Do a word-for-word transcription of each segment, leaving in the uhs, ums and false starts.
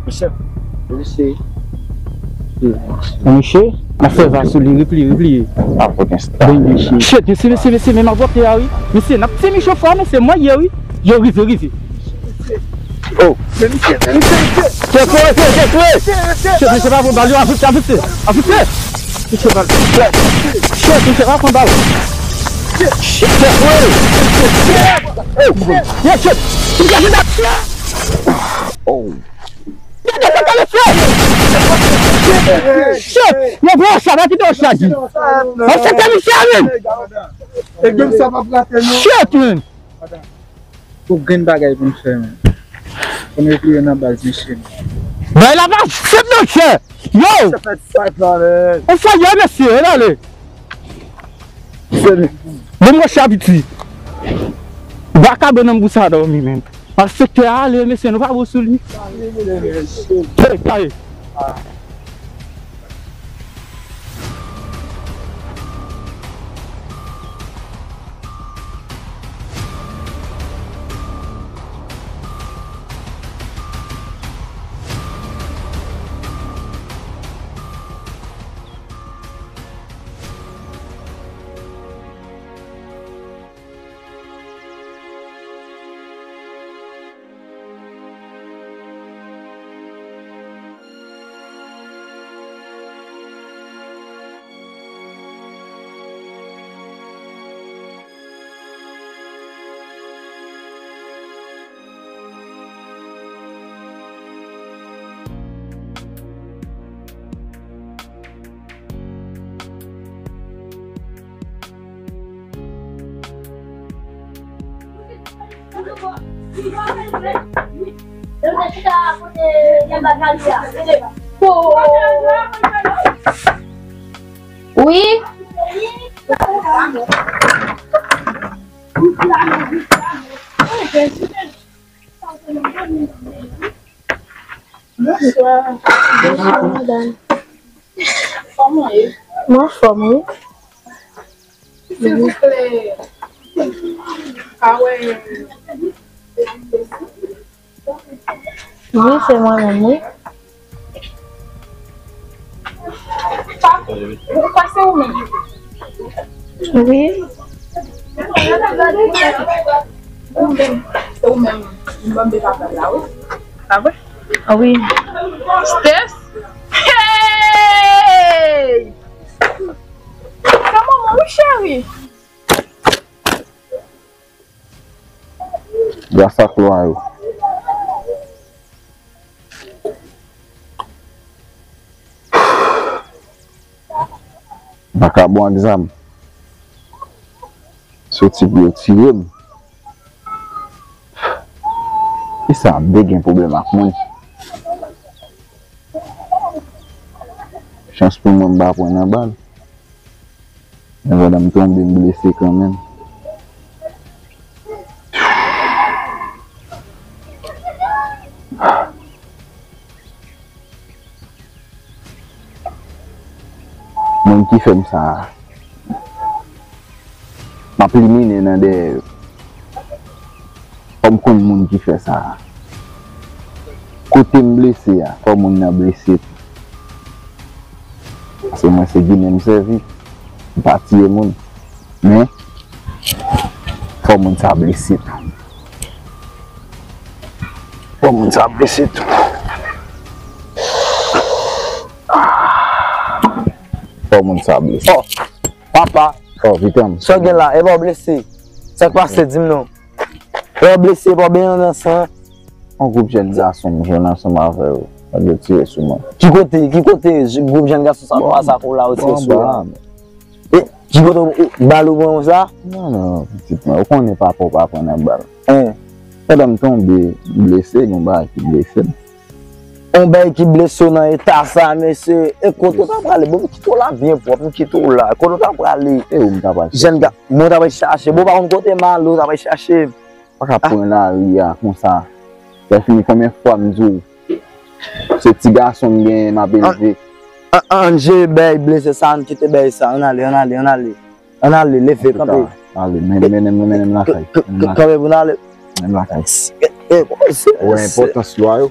Chèf, mesye. Mesye, n ap fè va sou li, repliye, repliye. Ah, fò gen style. Shit, mesye, mesye, mesye, men m ap wòk a wi. Mesye, n ap tini chofè a, mesye, mwen ye wi. Yo, rive, rive. Oh. Men misye, men misye, misye. Tchè, tchè, tchè, tchè. Shit, mesye, pa pran bal, yo, avanse, avanse, avanse. Mesye, bal. Shit, mesye, pa pran bal. Shit, tchè, tchè. Oh, yeah, shit. Oh. Shit! Yo, bro, sa va kite w chaji. Ou se te misye a menm. Shit, man. Ou gen bagay pou n fè, man. Pou n retire nan baz misye. Bay la pa fèt non, chè. Yo! Ou fè yo, mesye, e ale. Bon, mwen chapiti. Vakabon nan m pou sa dòmi, menm. Malfektè a ale, mesye, nou pa bon sou li. Hey, kaye. Wi. Bonswa. Bonswa, madanm. Kòman w ye? Mwen anfòm, wi. Silvouplè, ka wè. Wi, se mwen menm, wi. Ou kwè se ou menm? Wi. Ou menm, se ou menm, m ban m de papèl la, wi. Pa vre? Wi. Steph? Hey! Se manman, wi, cheri. Gras ak lwa yo. M pa ka bon ak zam. Soti pou yo tire m. Kisa ap de gen pwoblèm ak mwen? Chans pou mwen, m pa pran nan bal. Men pandan m tonbe, m blese kanmenm. Moun ki fè m sa a, m ap liminen nan dèyè yo. Fò m konn moun ki fè sa a. Kote m blese a, fò moun nan blese tou. Paske mwen se ginen m sèvi, m pa tiye moun. Men, fò moun sa blese tou. Fò moun sa blese tou. Fò moun sa blese. Oh, papa. Oh, Vitan. Sa w gen la, e pa w blese? Sa k pase, di m non. E pa w blese, e pa w benyen nan san. Yon gwoup jèn gason m jwenn ansanm avè yo. Nèg yo tire sou mwen. Ki kote, ki kote gwoup jèn gason sa, papa sa kou la, yo tire sou la? E, ki kote w, bal ou pran konsa? Non, non, pitit mwen, ou konnen papa w pa pran nan bal. Pandan m tonbe, m blese, gen yon bagay ki blese m. Yon bagay ki blese w nan eta sa, mesye. E kote w ta prale? Bon, m kite w la byen pwòp, m kite w la. Kote w ta prale? E ou m ta pral chache? Jèn ga, mwen ta pral chache. Bon, pa konn kote m ale, w ta pral chache. Pa ka pran lari a konsa. Lè fini, konbyen fwa m di w, se ti gason m genyen, m ap elve. An, an, an jere bèy blese sa, ann kite bèy sa, ann ale, ann ale, ann ale. Ann ale, leve, kanpe. Ale, men, mennen m, mennen m lakay. Mennen m lakay. Kanpe pou n ale. Mennen m lakay. Ou wè enpòtans lwa yo?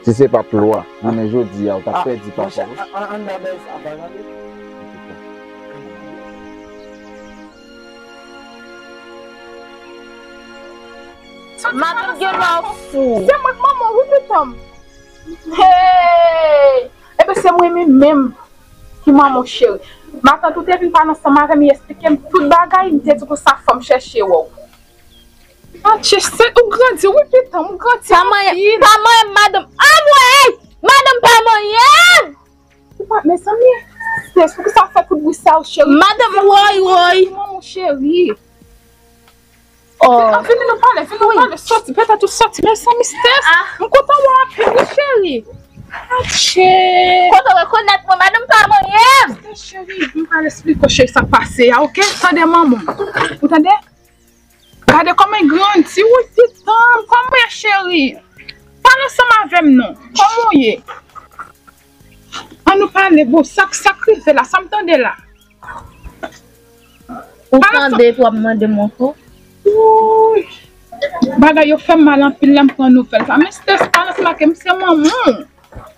Si se pa t lwa, jounen jodi a, ou t ap pèdi papa w wi. An, an, ann ba bèl sa, pa tande. Matant gen lwa fou. Se mwen k manman w wi, pitanm. Hey! Ebyen, se mwen menm menm ki manman w, cheri. Matant ou te vin pale ansanm avè m, li eksplike m tout bagay, m te di konsa fò m chèche wè w. Atche, se ou grandi wi, pitanm, ou grandi anpil. Pa manyen m, madanm. Anmwey! Madanm pa manyen m! Ou pa, mezanmi, Stès, poukisa w fè tout bri sa yo, cheri? Madanm, woy, woy. Manman w, cheri. Oh. Vin, vin nou pale, vin nou pale, soti, petèt ou soti, mezanmi, Stès. M kontan wè w anpil wi, cheri. Atche. Kote w rekonèt mwen, madanm pa manyen m? Stès, cheri, m pral eksplike w, cheri, sa k pase a, oke? Tande manman w. Ou tande? Gade kòman l grandi, wi, pitanm, kòman w ye, cheri? Pale ansanm avè m non. Kòman w ye? Ann nou pale, bon, sa k, sa k rive la, sa m tande la? Ou tande epi w ap mande m ankò? Wouy! Bagay yo fè m mal anpil lè m pran nouvèl sa. Men Stès, pale ansanm avè m, se manman w.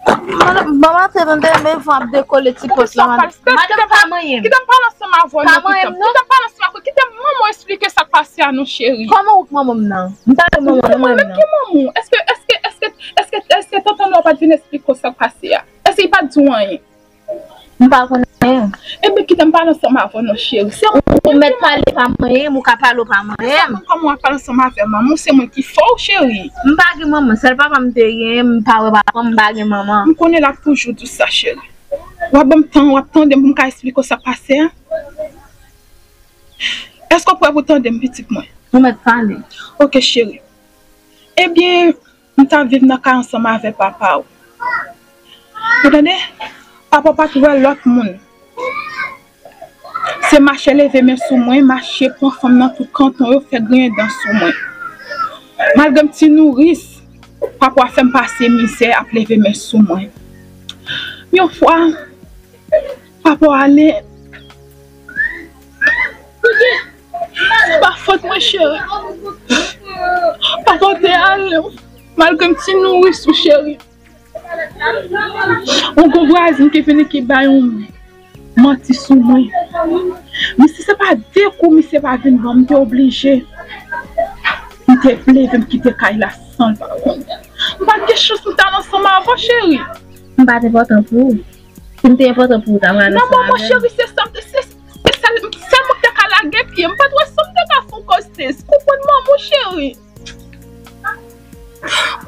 Madanm, ban m antre tande, men van ap dekole ti pòt la, madanm. Madanm pa manyen m. Kite m pale ansanm avè w non, pitanm. Kite m pale ansanm avè w. Kite manman w eksplike sa k pase a non, cheri. Kòman ou k manman m nan? M pa gen manman non, mwen menm nan. Ki manman w? Èske, èske, èske, èske, èske tantann ou pa t vin eksplike w sa k pase a? Èske li pa t di w anyen? M pa konn anyen. Ebyen, kite m pale ansanm avè w non, cheri. Se ou mèt pale pa manyen m, ou ka pale w pa manyen m. Kòman w ap pale ansanm avè manman w, se mwen ki fè w, cheri. M pa gen manman, sèl papa m te gen, m pa wè papa m, m pa gen manman. M konnen l ap toujou di w sa, cheri. W ap ban m tan, w ap tande m pou m ka eksplike w sa k pase a? Èske w prè pou tande m, pitit mwen? Ou mèt pale. Oke, cheri. Ebyen, m t ap viv nan kay ansanm avè papa w. Ou tande? Papa w pa t wè lòt moun. Se mache leve men sou mwen, mache pran fanm nan tout kanton yo, fè griyen dan sou mwen. Malgre m ti nouris, papa w fè m pase mizè, ap leve men sou mwen. Yon fwa, papa w ale. Se pa fòt mwen, cheri. Papa w te ale, malgre m ti nouris ou, cheri. Yon gwo vwazin ki vini ki bay yon manti sou mwen. Misye se pa de kou misye pa vin ban m, m te oblije. M te leve m kite kay la san l pa konnen. M pa t gen chans m t al ansanm avè w, cheri. M pa t enpòtan pou ou. Si m te enpòtan pou ou, ta pral ansanm avè m. Non, manman cheri, se sa m te, se, se sèl, sèl mwen k te ka lage pye. M pa t wè sa m te ka fè w, Kostès. Konprann manman cheri.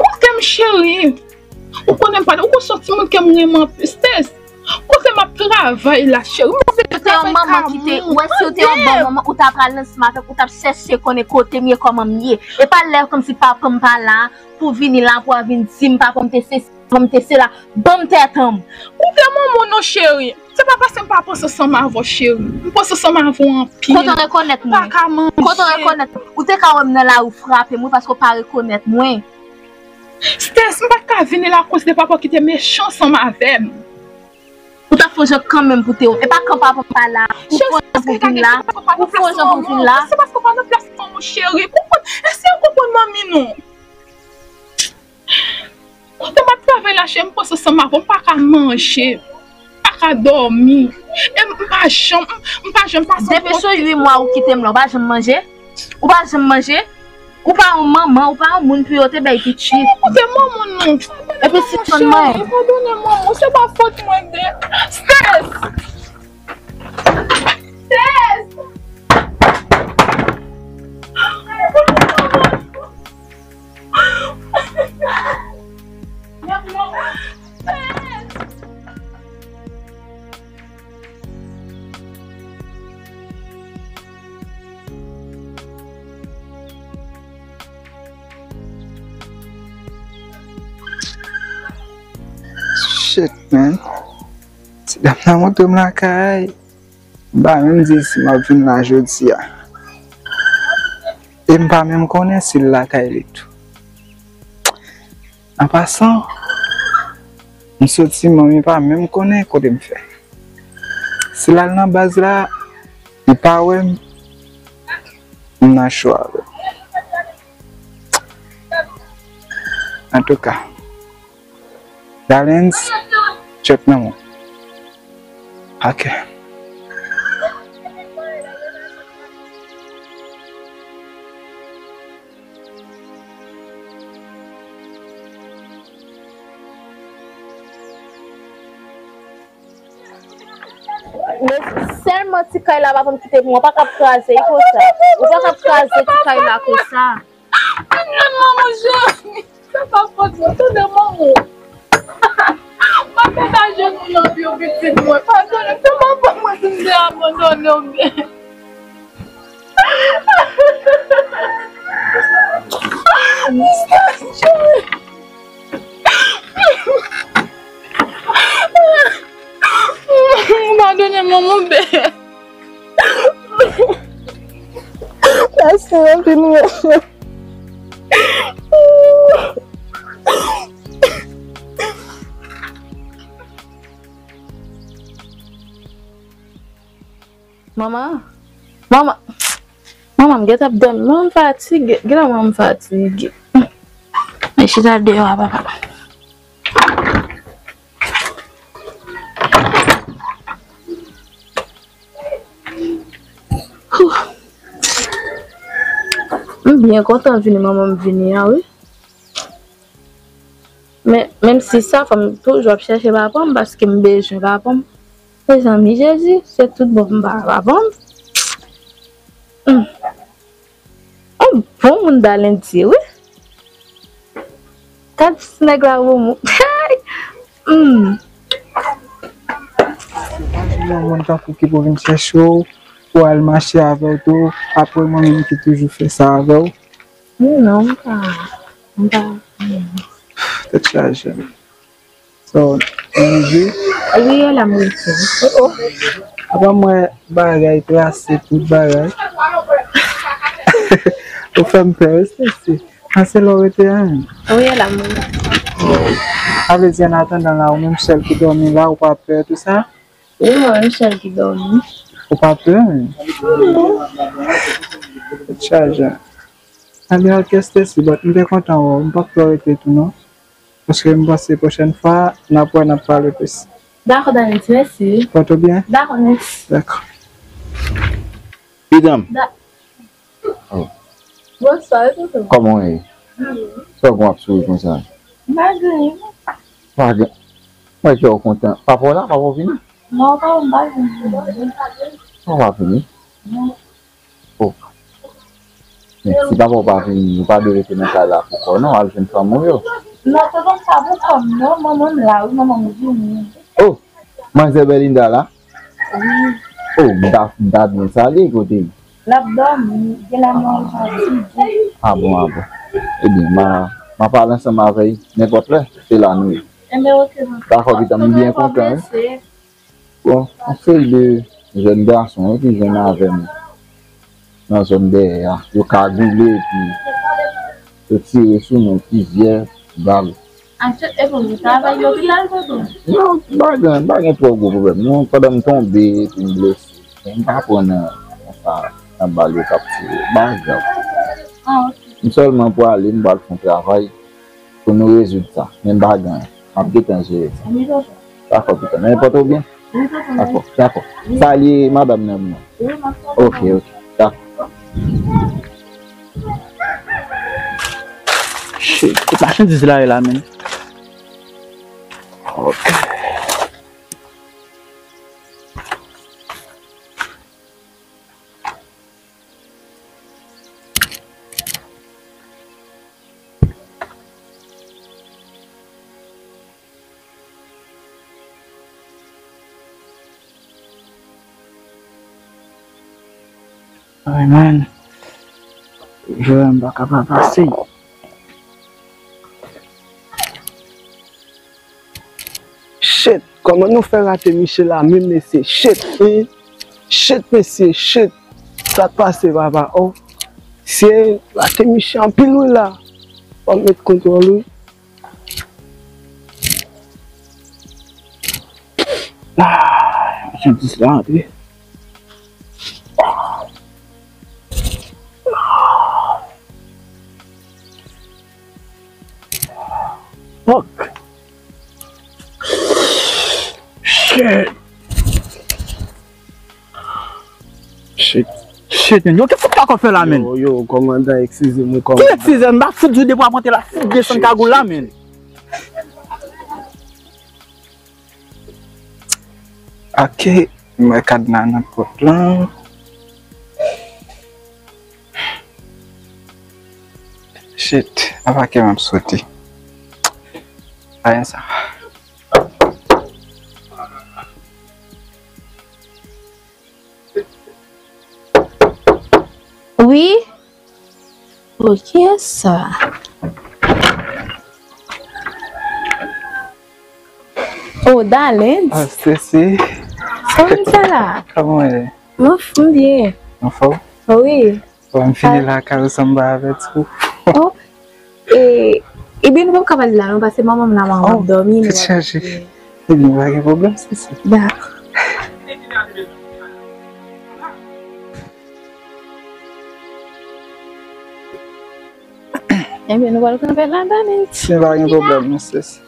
Kote m, cheri? Ou konnen m pa, ou konn se yon timoun ke m renmen anpil, Stès. Kote m ap travay la, cheri? M ap travay ka moun. Si w te yon manman ki te, ou wè, si w te yon bon manman, ou ta pral ansanm avè m, ou t ap chèche konnen kote m ye, kòman m ye. E pa lè kòmsi papa m pa la, pou vini la, pou al vin di m, papa m te sesi, papa m te sela, ban m tèt an m. Koute manman w non, cheri. Se pa paske m pa panse ansanm avè w, cheri. M panse ansanm avè w anpil. Kote w rekonèt mwen? M pa ka manje. Kote w rekonèt mwen? Ou te ka wè m nan lari, w frape m, wi, paske w pa rekonèt mwen. Stès, m pa t ka vini la akoz de papa w ki te mechan ansanm avè m. Ou t ap fè yon jan kanmenm pou te, e pa kan papa m pa la, ou fè yon jan pou vin la, ou fè yon jan pou vin la. Se paske w pa nan plas manman w, cheri. Konprann, èske w konprann manmi nou? Kote m ap travay la, cheri, m panse ansanm avè w, m pa ka manje, m pa ka dòmi. E m pa janm, m pa janm pase yon bon. Depi sou uit mwa ou kite m la, ou pa janm manje? Ou pa janm manje? Ou pa yon manman, ou pa yon moun pou yo te bay pitit. Kote manman nou? Epi si konn mwen. Padone manman, se pa fòt mwen de. Stès! Stès! Shit, man. Ti dam nan montre m lakay. M pa menm di si m ap vin la jodi a. E m pa menm konnen si l lakay li tou. An pasan, m soti, manmi pa menm konnen kote m fè. Si l al nan baz la, li pa wè m, m nan cho avè l. Antouka, Dalens, tchèk nan mwen. Ok. Men sèlman ti kay la pa pou m kite pou mwen, ou pa kab kraze l konsa. Ou pa kab kraze ti kay la konsa. Ann jwenn manman cheri. Se pa fòt mwen, tande manman. Mwen te ta jwenn ou nan vi w pitit mwen. Padone m, se pa fòt mwen si m te abandone w byen. Padone m non, mon bè. Mèsi anpil, mèsi. Manman, manman, manman, m gentan ap dòmi. Manman, m fatige. Gen lè manman m fatige. Mwen chita deyò a, papa. M byen kontan vini, manman m vini a, wi. Men, menm si sa, fò m toujou ap chèche papa m, paske m bezwen papa m. Mezanmi, Jezi, se tout bon m pa papa m. Hmm. Yon bon moun Dalens ye, wi. Gad ti nèg la, bon moun. Hmm. Yon moun tankou ki pou vin chèche w, pou al mache avè w tou, apre mwen menm ki toujou fè sa avè w. Non, m pa, m pa. Tèt chaje. So, Angie? Wi, e la m rete. Oh, oh. Apa mwen bagay trase tout bagay. Ou fè m pè, wi, Stacy. Panse lè w rete an. Wi, e la m rete. Sa vle di, an atandan la, ou menm sèl ki dòmi la, ou pa pè, tou sa? Wi, mwen menm sèl ki dòmi. Ou pa pè, men? Tèt chaje. Alè, ok, Stacy, but m te kontan wè w. M p ap twò rete tou, non. Paske m panse pwochèn fwa, n ap wè, n ap pale plis. Dakò, Danny, mèsi. Pòte w byen? Dakò, mèsi. Dakò. Pidanm. Da- Oh. Bonswa, tonton. Kòman w ye? Sa w gen w ap souri konsa? M pa gen anyen. Pa gen. Mwen wè w kontan. Papa w la, papa w vini? Non, papa m pa vini. Papa w pa vini? Non. Oh. Men si papa w pa vini, ou pa dwe rete nan kay la pou kò w non, al jwenn fanmi w yo. Non, tonton, m pa pou kò m non, manman m la wi, manman m vini. Oh, manzè Belinda la? Wi. Oh, m ta, m ta byen salye kote l. L ap dòmi, gen la manje ap figi. Ah bon, ah bon. Ebyen, m a, m a pale ansanm avè l nenpòt lè, se la nou ye. Enben, oke, tonton. Dakò, pitit mwen, m byen kontan wi. Bon, yon seri de jèn gason wi ki jwenn avè m nan zòn dèyè a. Yo kagoule epi yo tire sou nou plizyè bal. Aksyon, e pou nou travay lopital, tonton? Non, m pa gen, m pa gen twò gwo pwoblèm non. Pandan m tonbe epi m blese, men m pa pran nan, nan sa, nan bal yo t ap tire. M pa grav. Ah, oke. M sèlman pwale, m pral fè yon travay pou nou rezoud sa. Men m pa gen anyen. M ap gentan jere sa. Wi, tonton. Dakò, pitit mwen. Mwen pote w byen? Wi, tonton. Dakò, dakò. Salye madanm nan pou mwen. Wi, m ap salye. Oke, oke. Dakò. Shit, kot machandiz la ye la, menm? Ok. Ay, man. Jwè m pa ka pa pase. Shit, kòman nou fè rate miche la menm mesye? Shit, wi. Shit, mesye, shit. Sa k pase, papa? Oh. Mesye, rate miche anpil wi la. Fò m met kontwòl wi. Ah, machandiz la antre. Fuck. Shit. Shit, men. Yo, ki fout Kakò fè la, men? Yo, yo, kòmandan, eskize m, wi, kòmandan. Ki eskize m? M pa fout di w depi w ap rantre la, fout desann kagoul la, men. Ok, m wè kadna nan pòt lan. Shit, apa ke m ap soti? Ayen sa. Wi. Pou kiyès sa? Oh, Dalens. Ah, Stacy. Sa w vin fè la? Kòman w ye? Mwen anfòm byen. Anfòm? Wi. Bon, m fini lakay ou san m pa avèti w. Oh. E, ebyen, nou p ap ka pale la, non, paske manman m la, manman m ap dòmi, nou p ap ka pale. Ebyen, pa gen pwoblèm, Stacy. Dakò. Ebyen, nou pral kanpe la, Dalens. Se pa gen pwoblèm, non, Stacy.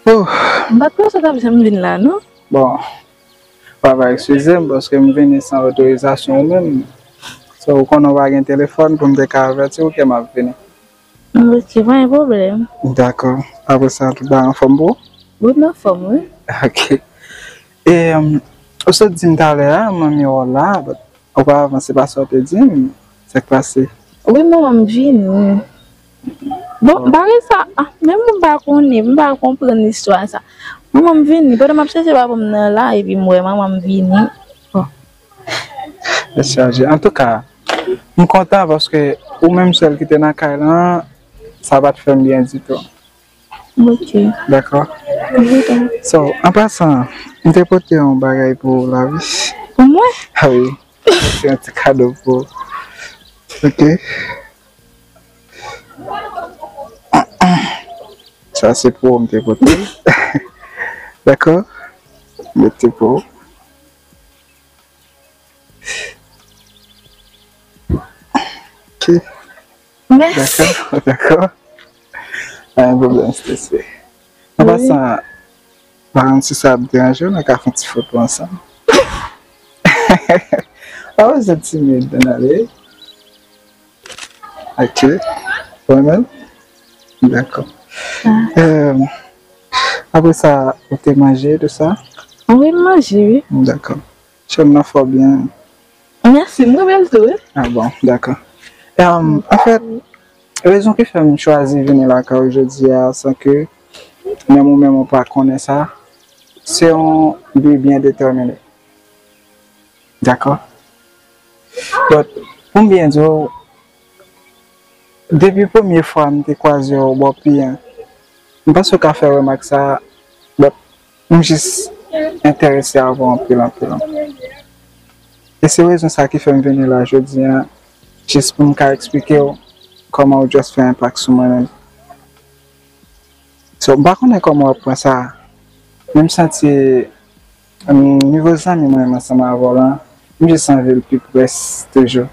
Oh. M pa t panse w t ap janm vin la, non? Bon. Papa, eskize m, paske m vini san otorizasyon ou menm. So, ou konnen w pa gen telefòn pou m te ka avèti w ke m ap vini. Ok, pa gen pwoblèm. Dakò. Apre sa, tout bagay anfòm pou ou? Tout anfòm, wi. Ok. E, um, ou sot di m talè a, manmi w la, but oparavan, se pa sa w te di m, sa k pase? Wi, manman m vini. Bon, bagay sa, ah, menm mwen m pa konnen, m pa konprann istwa sa. Manman m vini, pandan m ap chèche papa m nan la, epi m wè manman m vini. Bon. Tèt chaje. Antouka, m kontan paske ou menm sèl ki te nan kay lan, sa pa t fè m byen ditou. Ok. Dakò? Dakò. So, an pasan, m te pote yon bagay pou ou la, wi. Pou mwen? Ah wi. Se yon ti kado pou ou. Ok. Sa se pou ou m te pote. Dakò? Mete pou ou. Ok. Mèsi. Dakò, dakò. Pa gen pwoblèm, Stacy. An pasan, pa konn si sa ap deranje w, nou ka fè yon ti foto ansanm. Pa bezwen timid, ann ale. Ok. Ou renmen l? Dakò. Ah. Euh, apre sa, ou te manje, tout sa? Wi, m manje, wi. Dakò. Chanm nan fè w byen. Mèsi, m renmen l tou, wi. Ah bon, dakò. Em, anfèt, rezon ki fè m chwazi vini lakay ou jodi a, san ke menm ou menm ou pa konnen sa, se yon bi byen detèmine. Dakò? But, pou m byen di w, depi premye fwa m te kwaze w bò Piyan, m panse w ka fè remak sa a, but m jis enterese avè w anpil, anpil, anpil. E se rezon sa ki fè m vini la jodi a, jis pou m ka eksplike w kòman w just fè enpak sou mwen menm. So, m pa konnen kòman w ap pran sa, men m santi, mm, nivo zanmi mwen menm ansanm avè w lan, m jis anvi l pi près toujou.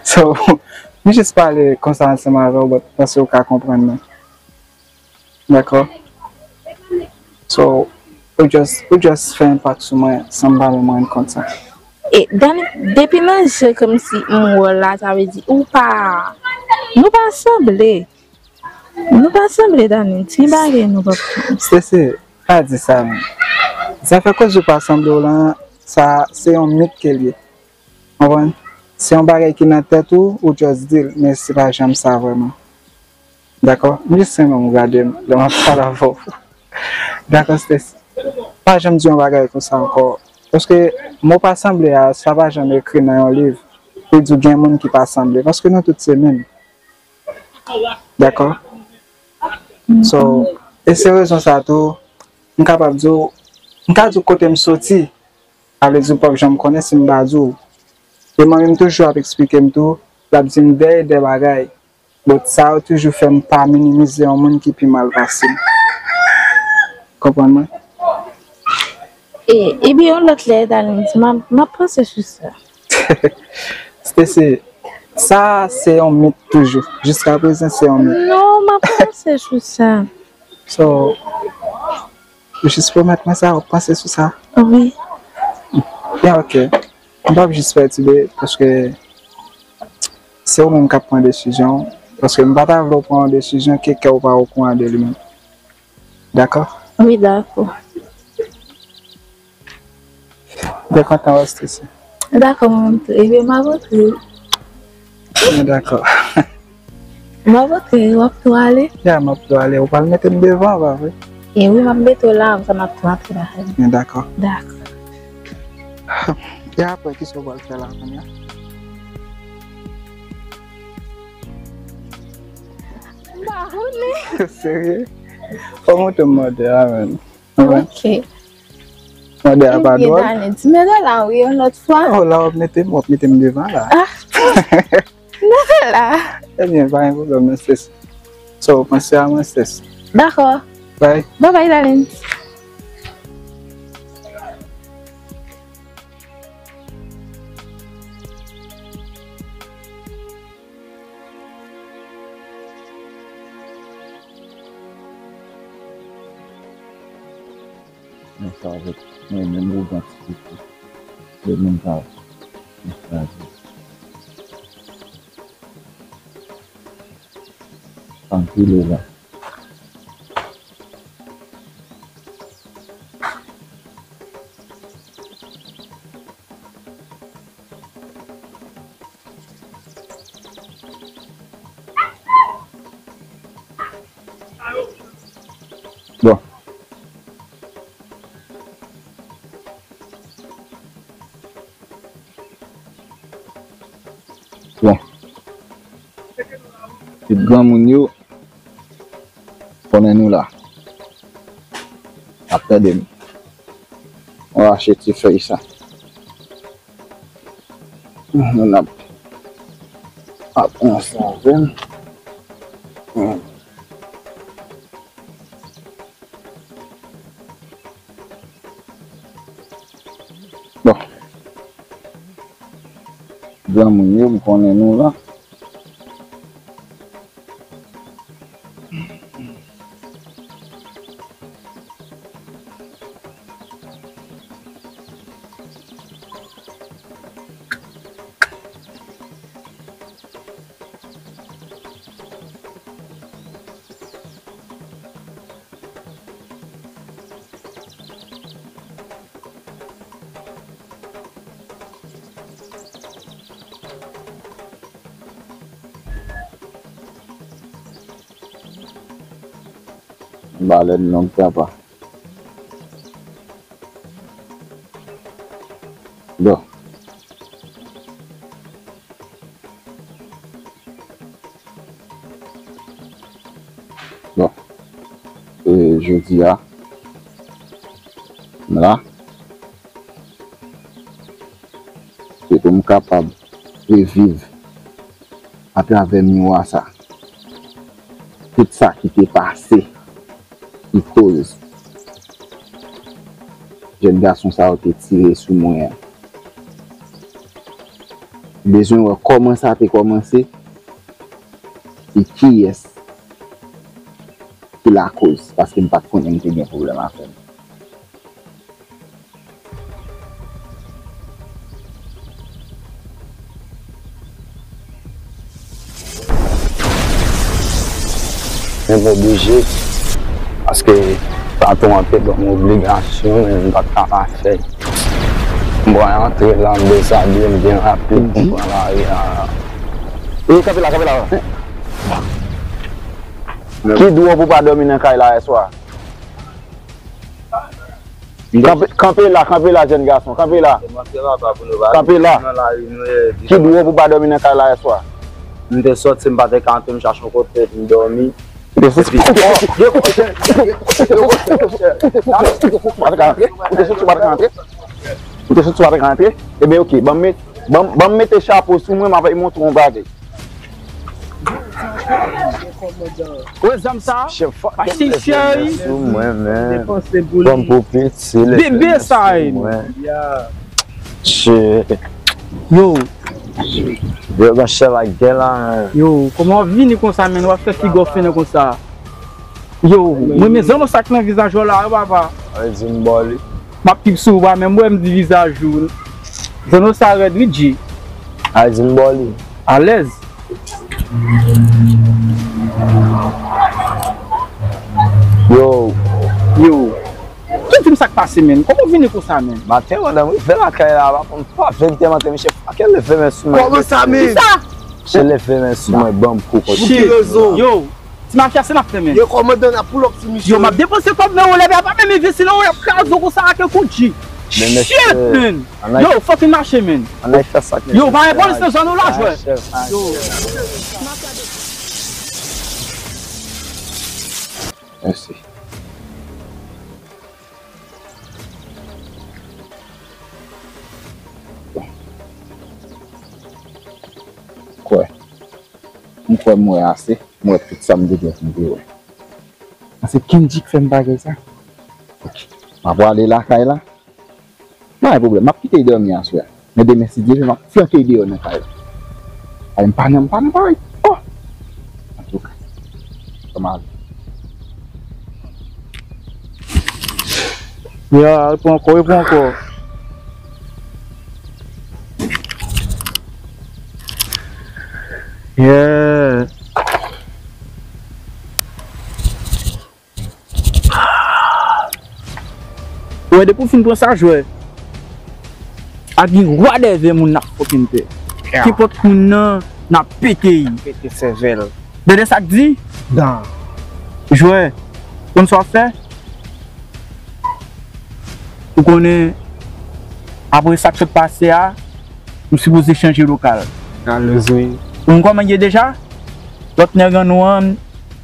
So, m jis pale konsa ansanm avè w, but m panse w ka konprann mwen. Dakò? So, ou just, ou just fè enpak sou mwen san m pa menm rann kont sa. E, Dani, depi nan je kòmsi m wè w la, sa vle di ou pa, nou pa sanble. Nou pa sanble, Dani. Ti bagay nou pa. Stacy, pa di sa, men. Zafè koz ou pa sanble w lan, sa, se yon mit ke l ye. Konprann? Se yon bagay ki nan tèt ou, ou just di l, men se pa janm sa vrèman. Dakò? M jis renmen w gade m lè m ap pale avè w. Dakò, Stacy? Pa janm di yon bagay konsa ankò. Paske mo pa sanble a, sa pa janm ekri nan yon liv pou di w gen moun ki pa sanble. Paske nou tout se menm. Dakò? So, e se rezon sa tou, m kapab di w, m ka di w kote m soti, sa vle di w p ap janm konnen si m pa di w. E manmi m toujou ap eksplike m tou, l ap di m dèyè de bagay. But sa yo toujou fè m pa minimize yon moun ki pi mal pase m. Konprann mwen? E, ebyen, yon lòt lè, Dalens, m ap, m ap panse sou sa. Stacy, sa se yon mit toujou. Jiska prezan, se yon mit. Non, m ap panse sou sa. So, Ou jis pwomèt mwen sa, w ap panse sou sa? Wi. Ya, ok. M p ap jis pètibe, paske se ou menm k ap pran desizyon, paske m pa ta vle w pran yon desizyon ke kè w pa okouran de li menm. Dakò? Wi, dakò. Byen kontan wè w, Stacy. Dakò, mwen menm tou. Ebyen, m ap antre. Byen, dakò. M ap antre, w ap tou ale? Ya, m ap tou ale. Ou pral mete m devan, pa vre? E wi, m ap mete w la, apre sa n ap tou antre lakay mwen. Byen, dakò. Dakò. E apre, kisa w pral fè la kounye a? M pa konnen. Serye? Fò w montre m mòde a, menn. Ok. Mòde a pa dwòl. Ebyen, Dani, di mete w la, wi, yon lòt fwa. Oh, la w ap mete m, w ap mete m devan la. Ah. Mete w la. Ebyen, pa gen pwoblèm, non, sis. So, panse a mwen, sis. Dakò. Bye. Bye bye, darling. Men sa avèk mwen menm, ou gen ti pitit. Yo menm sa, men sa. Anpil la. Bon. Bon. Tout granmoun yo, konnen nou la. Ap tande m. Mwen rache ti fèy sa. Nou n ap, ap pran sa avè m. Hmm. Bon. Granmoun yo, m konnen nou la. Balèn long papa. Bon. Bon. E jodi a, m la. Se pou m kapab reviv atravè miwa sa. Tout sa ki te pase, ki koz jèn gason sa yo te tire sou mwen an. M bezwen wè kòman sa te kòmanse e kiyès ki lakoz, paske m pa t konnen m te gen pwoblèm avè l. Men m oblije, paske patwon an te ban m obligasyon, men m pa t ka pa fè l. M pral antre la, m dezabiye m byen rapid pou m pran lari a. E, kanpe la, kanpe la. Ki di w pou pa dòmi nan kay la yèswa? Kanpe, kanpe la, kanpe la, jèn gason, kanpe la. Kanpe la. Ki di w pou pa dòmi nan kay la yèswa? M te sòti, m pa te ka antre, m chache yon kote pou m dòmi. Ou te sòti, ou te sòti, ou te sòti, ou pa te ka antre. Ou te sòti, ou pa te ka antre. Ou te sòti, ou pa te ka antre. Ebyen, oke, ban m met, ban m, ban m mete chapo sou mwen, m ap montre w yon bagay. Wè zam sa? Chef, pa cheri. Sou mwen, men. Kòm pou piti, bebe sa, mwen. Shit. Yo. Yo, ban chèv ak gè la, men. Yo, kòman w vini konsa, men w ap fè figi w fenen konsa? Yo, mwen, men zanno sa k nan vizaj ou la, yo, papa. Al di m ba w li. M ap keep sou ou, pa menm wè m di vizaj ou. Zòn ou sa rèd wi, G. Al di m ba w li. Alèz. Yo. Yo. Ki di m sa k pase, menn? Kòman w vini konsa, menn? Maten, pandan m rive lakay la, pa konn pa verite maten, misye fake leve men sou mwen. Kòman sa, menn? Kisa? Misye leve men sou mwen, ban m kou konsa. Pou ki rezon? Yo, ti mafya, se n ap fè, menn. Yo, kòmandan, n ap pull up sou misye. Yo, m ap depanse kòb, men w lè a pa menm envesti, non, w ap kraze w konsa ak yon kou, G. Shit, menn. Yo, fucking mache, menn. Ann al fè sa k nesesè. Yo, pa gen polis nan zòn ou la, jwè. Yo. Mèsi. Bon. Kwè. M kwè m wè ase. M wè tout sa m te gen pou m te wè. An se Kendrick fè m bagay sa. Ok. M ap prale lakay la. Pa gen pwoblèm, m ap kite l dòmi aswè a. Men demen, si Dye vle, m ap flanke l deyò nan kay la. Ay, m pa nan, m pa nan parèy. Oh! Antouka, kòman ale? Ya, repran ankò, repran ankò. Yeah. Ou wè, depi w fin pran sa, jwè, a gen wa dèvè moun n ap fucking pè. Yeah. Kenpòt moun nan, n ap pete l. Pete sèvèl. Tande sa k di? Dan. Jwè, konn sa w ap fè? Ou konnen, apre sa k sot pase a, m sipoze chanje lokal. Alèz wi. Ou konn kòman l ye deja? Lòt nèg an nou an,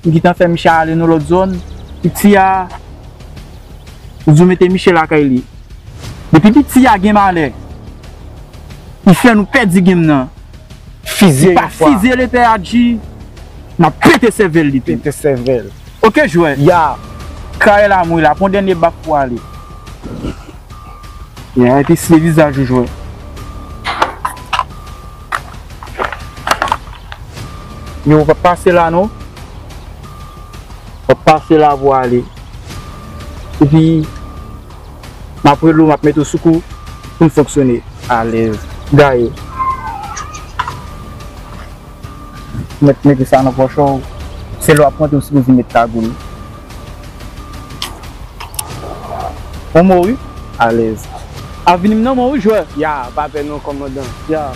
m gentan fè misye ale nan lòt zòn. Piti a, ou di w mete misye lakay li. Depi piti a gen malè, li fè nou pèdi game nan. Fizye yon fwa. Li pa fizye lepè a, G, m ap pete sèvèl li tou. Pete sèvèl. Ok, jwè. Ya. Kay la mwen la, pran dènye bak pou ale. Ya, epi se vizaj ou, jwè. Yo, w p ap pase la, non. W ap pase la pou ale. Epi, m ap rele w, m ap mete w sou kou pou n fonksyone. Alèz. Gaye. Mèt mete sa nan pòch ou. Se lè w ap rantre, ou sipoze met kagoul. Ou mò wi. Alèz. Avni m nan men w wi, jwè. Ya, pa pè non, kòmandan. Ya.